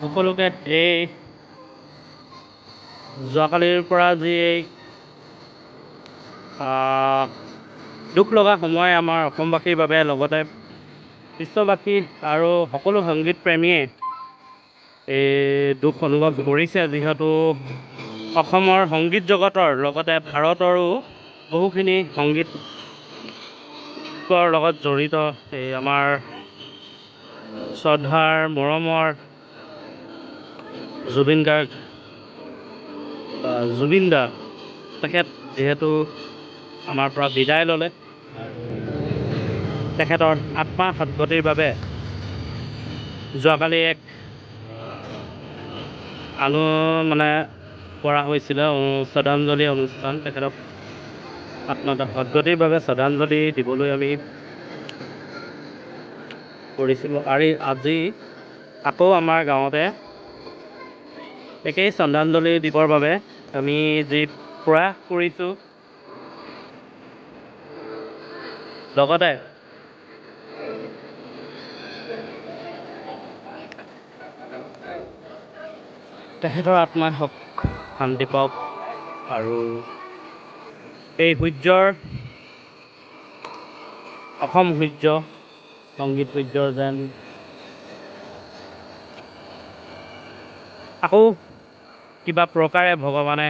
সকলোকে এই যোৱাকালিৰ পৰা যি এই দুখ লগা সময় আমাৰ অসমবাসীৰ বাবে, লগতে বিশ্ববাসী আৰু সকলো সংগীত প্ৰেমীয়ে এই দুখ অনুভৱ কৰিছে, যিহেতু অসমৰ সংগীত জগতৰ লগতে ভাৰতৰো বহুখিনি সংগীতৰ লগত জড়িত এই আমাৰ শ্ৰদ্ধাৰ মৰমৰ জুবিন গাৰ্গ বা জুবিন দা, তেখেত যিহেতু আমাৰ পৰা বিদায় ল'লে, তেখেতৰ আত্মা সদগতিৰ বাবে যোৱাকালি এক আনো মানে কৰা হৈছিলে শ্ৰদ্ধাঞ্জলি অনুষ্ঠান। তেখেতক আত্মা সদগতিৰ বাবে শ্ৰদ্ধাঞ্জলি দিবলৈ আমি কৰিছিলোঁ। আৰু আজি আকৌ আমাৰ গাঁৱতে একেই শ্ৰদ্ধাঞ্জলি দিবৰ বাবে আমি যি প্ৰয়াস কৰিছোঁ, লগতে তেখেতৰ আত্মাই হওক শান্তি পাওক আৰু এই সূৰ্যৰ অসম সূৰ্য সংগীত সূৰ্যৰ যেন আকৌ কিবা প্ৰকাৰে ভগৱানে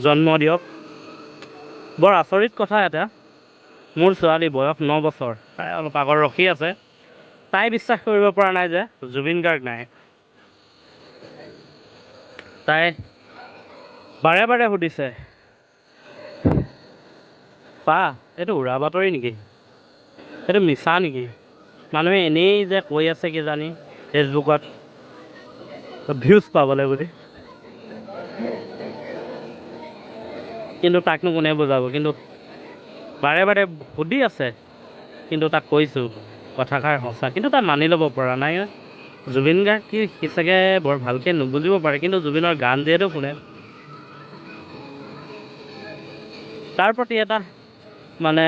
জন্ম দিয়ক। বৰ আচৰিত কথা এটা, মোৰ ছোৱালী বয়স 9 বছৰ, তাই অলপ আগত ৰখি আছে, তাই বিশ্বাস কৰিব পৰা নাই যে জুবিন গাৰ্গ নাই। তাই বাৰে বাৰে সুধিছে, পা এইটো উৰা বাতৰি নেকি, এইটো মিছা নেকি, মানুহে এনেই যে কৈ আছে কিজানি ফেচবুকত ভিউজ পাবলৈ বুলি। কিন্তু তাকনো কোনে বুজাব, কিন্তু বাৰে বাৰে সুধি আছে, কিন্তু তাক কৈছোঁ কথাষাৰ সঁচা, কিন্তু তাই মানি ল'ব পৰা নাই। জুবিন গাৰ্গ কি সি চাগে বৰ ভালকৈ নুবুজিব পাৰে, কিন্তু জুবিনৰ গান যিহেতু শুনে, তাৰ প্ৰতি এটা মানে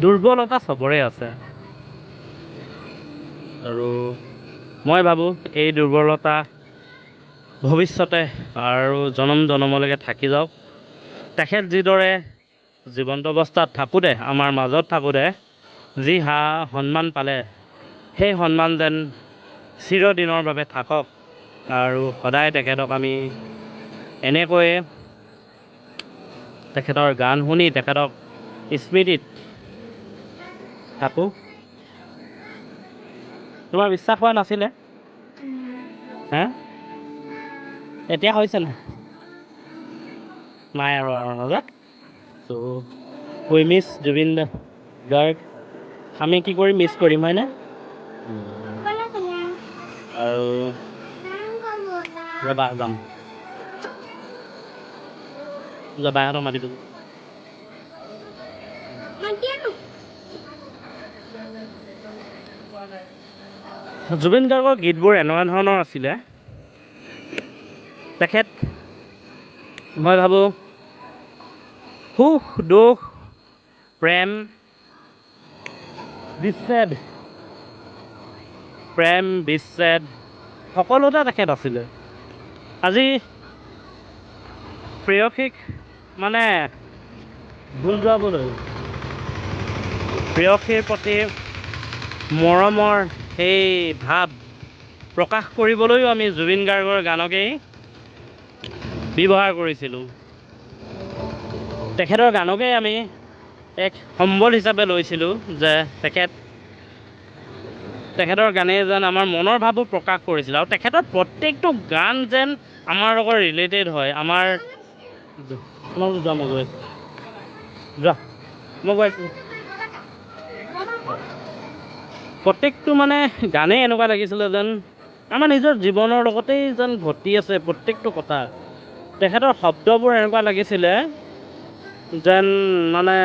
দুৰ্বলতা চবৰে আছে। আৰু মই ভাবোঁ এই দুৰ্বলতা ভৱিষ্যতে আৰু জনম জনমলৈকে থাকি যাওক। তেখেত যিদৰে জীৱন্ত অৱস্থাত থাকোঁতে আমাৰ মাজত থাকোঁতে যি সন্মান পালে, সেই সন্মান যেন চিৰদিনৰ বাবে থাকক। আৰু সদায় তেখেতক আমি এনেকৈয়ে তেখেতৰ গান শুনি তেখেতক স্মৃতিত থাকোঁ। তোমাৰ বিশ্বাস হোৱা নাছিলে হে, এতিয়া হৈছে নাই? নাই আৰু আমাৰ মাজত। চ' উই মিছ জুবিন গাৰ্গ। আমি কি কৰিম, মিছ কৰিম হয়নে? আৰু ৰ'বা যাম, বাহঁতক মাতি দিওঁ। জুবিন গাৰ্গৰ গীতবোৰ এনেকুৱা ধৰণৰ আছিলে, তেখেত মই ভাবোঁ সুখ দুখ প্ৰেম বিচ্ছেদ, প্ৰেম বিচ্ছেদ সকলোতে তেখেত আছিলে। আজি প্ৰেয়সীক মানে ভুল যোৱাবলৈ, প্ৰেয়সীৰ প্ৰতি মৰমৰ সেই ভাৱ প্ৰকাশ কৰিবলৈও আমি জুবিন গাৰ্গৰ গানকেই ব্যৱহাৰ কৰিছিলোঁ। তেখেতৰ গানকেই আমি এক সম্বল হিচাপে লৈছিলোঁ যে তেখেতৰ গানেই যেন আমাৰ মনৰ ভাৱো প্ৰকাশ কৰিছিল। আৰু তেখেতৰ প্ৰত্যেকটো গান যেন আমাৰ লগত ৰিলেটেড হয়। আমাৰ যোৱা, মই গৈ আছোঁ, যোৱা মই গৈ আছোঁ। প্ৰত্যেকটো মানে গানেই এনেকুৱা লাগিছিলে যেন আমাৰ নিজৰ জীৱনৰ লগতেই যেন ঘটি আছে প্ৰত্যেকটো কথা। তেখেতৰ শব্দবোৰ এনেকুৱা লাগিছিলে যেন মানে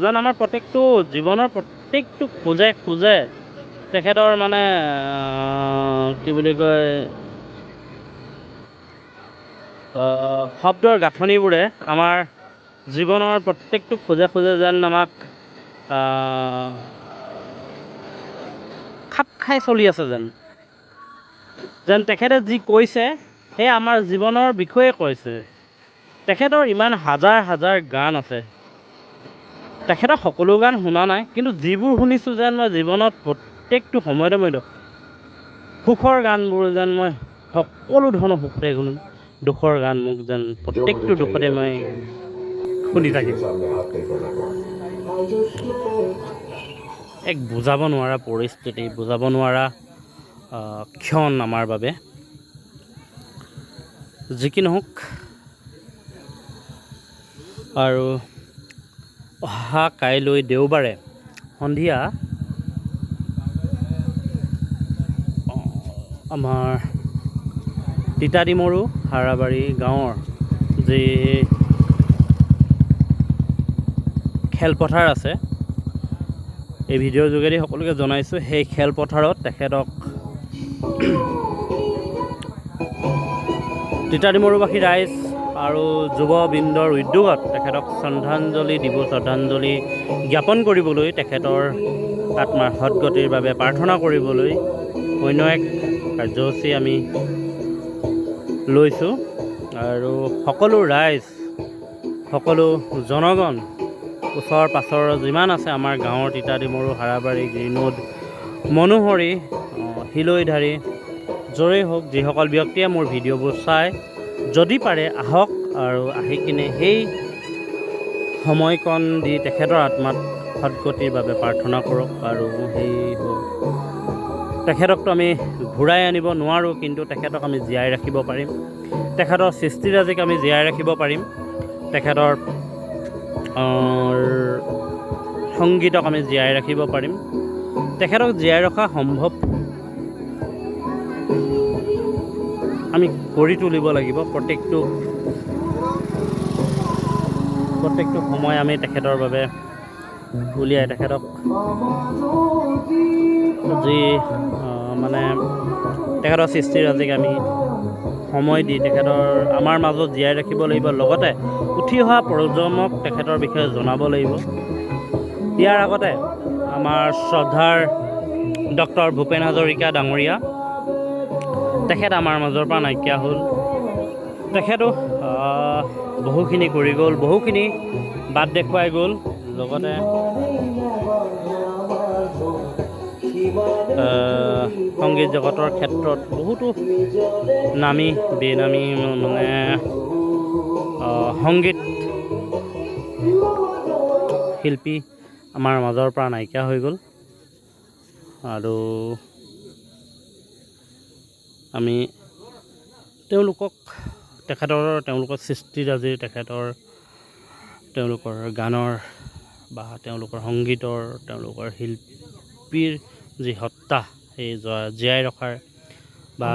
যেন আমাৰ প্ৰত্যেকটো জীৱনৰ প্ৰত্যেকটো খোজে খোজে তেখেতৰ মানে কি বুলি কয় শব্দৰ গাঁথনিবোৰে আমাৰ জীৱনৰ প্ৰত্যেকটো খোজে খোজে যেন আমাক খাপ খাই চলি আছে যেন যেন তেখেতে যি কৈছে সেই আমাৰ জীৱনৰ বিষয়ে কৈছে। তেখেতৰ ইমান হাজাৰ হাজাৰ গান আছে, তেখেতৰ সকলো গান শুনা নাই, কিন্তু যিবোৰ শুনিছোঁ যেন মই জীৱনত প্ৰত্যেকটো সময়তে মই সুখৰ গানবোৰ যেন মই সকলো ধৰণৰ সুখতে শুনো, দুখৰ গান মোক যেন প্ৰত্যেকটো দুখতে মই শুনি থাকিম। এক বুজাব নোৱাৰা পৰিস্থিতি, বুজাব নোৱাৰা ক্ষণ আমাৰ বাবে। যি কি নহওক, আৰু অহা কাইলৈ দেওবাৰে সন্ধিয়া আমাৰ তিতাডিমৰু হাৰাবাৰী গাঁৱৰ যি খেলপথাৰ আছে, এই ভিডিঅ'ৰ যোগেদি সকলোকে জনাইছোঁ, সেই খেলপথাৰত তেখেতক তিতাডিমৰুবাসী ৰাইজ আৰু যুৱবৃন্দৰ উদ্যোগত তেখেতক শ্ৰদ্ধাঞ্জলি দিব, শ্ৰদ্ধাঞ্জলি জ্ঞাপন কৰিবলৈ, তেখেতৰ আত্মাৰ সদগতিৰ বাবে প্ৰাৰ্থনা কৰিবলৈ অন্য এক কাৰ্যসূচী আমি লৈছোঁ। আৰু সকলো ৰাইজ, সকলো জনগণ, ওচৰ পাঁজৰ যিমান আছে আমাৰ গাঁৱৰ তিতাডিমৰু, হাৰাবাৰী, গ্ৰীণউড, মনোহৰি, শিলৈধাৰী, য'ৰেই হওক, যিসকল ব্যক্তিয়ে মোৰ ভিডিঅ'বোৰ চায়, যদি পাৰে আহক আৰু আহি কিনে সেই সময়কণ দি তেখেতৰ আত্মাত সদগতিৰ বাবে প্ৰাৰ্থনা কৰক। আৰু সেই তেখেতকতো আমি ঘূৰাই আনিব নোৱাৰোঁ, কিন্তু তেখেতক আমি জীয়াই ৰাখিব পাৰিম, তেখেতৰ সৃষ্টিৰাজিক আমি জীয়াই ৰাখিব পাৰিম, তেখেতৰ সংগীতক আমি জীয়াই ৰাখিব পাৰিম। তেখেতক জীয়াই ৰখা সম্ভৱ আমি কৰি তুলিব লাগিব। প্ৰত্যেকটো সময় আমি তেখেতৰ বাবে উলিয়াই তেখেতক যি মানে তেখেতৰ সৃষ্টিৰাজিক আমি সময় দি তেখেতৰ আমাৰ মাজত জীয়াই ৰাখিব লাগিব, লগতে উঠি অহা প্ৰজন্মক তেখেতৰ বিষয়ে জনাব লাগিব। ইয়াৰ আগতে আমাৰ শ্ৰদ্ধাৰ ডক্টৰ ভূপেন হাজৰিকা ডাঙৰীয়া, তেখেত আমাৰ মাজৰ পৰা নাইকিয়া হ'ল। তেখেতো বহুখিনি কৰি গ'ল, বহুখিনি বাট দেখুৱাই গ'ল, লগতে সংগীত জগতৰ ক্ষেত্ৰত বহুতো নামী বেনামী মানে সংগীত শিল্পী আমাৰ মাজৰ পৰা নাইকিয়া হৈ গ'ল। আৰু আমি তেওঁলোকক তেওঁলোকৰ সৃষ্টিৰাজিৰ, তেওঁলোকৰ গানৰ বা তেওঁলোকৰ সংগীতৰ, তেওঁলোকৰ শিল্পীৰ যি সত্তা, সেই জীয়াই ৰখাৰ বা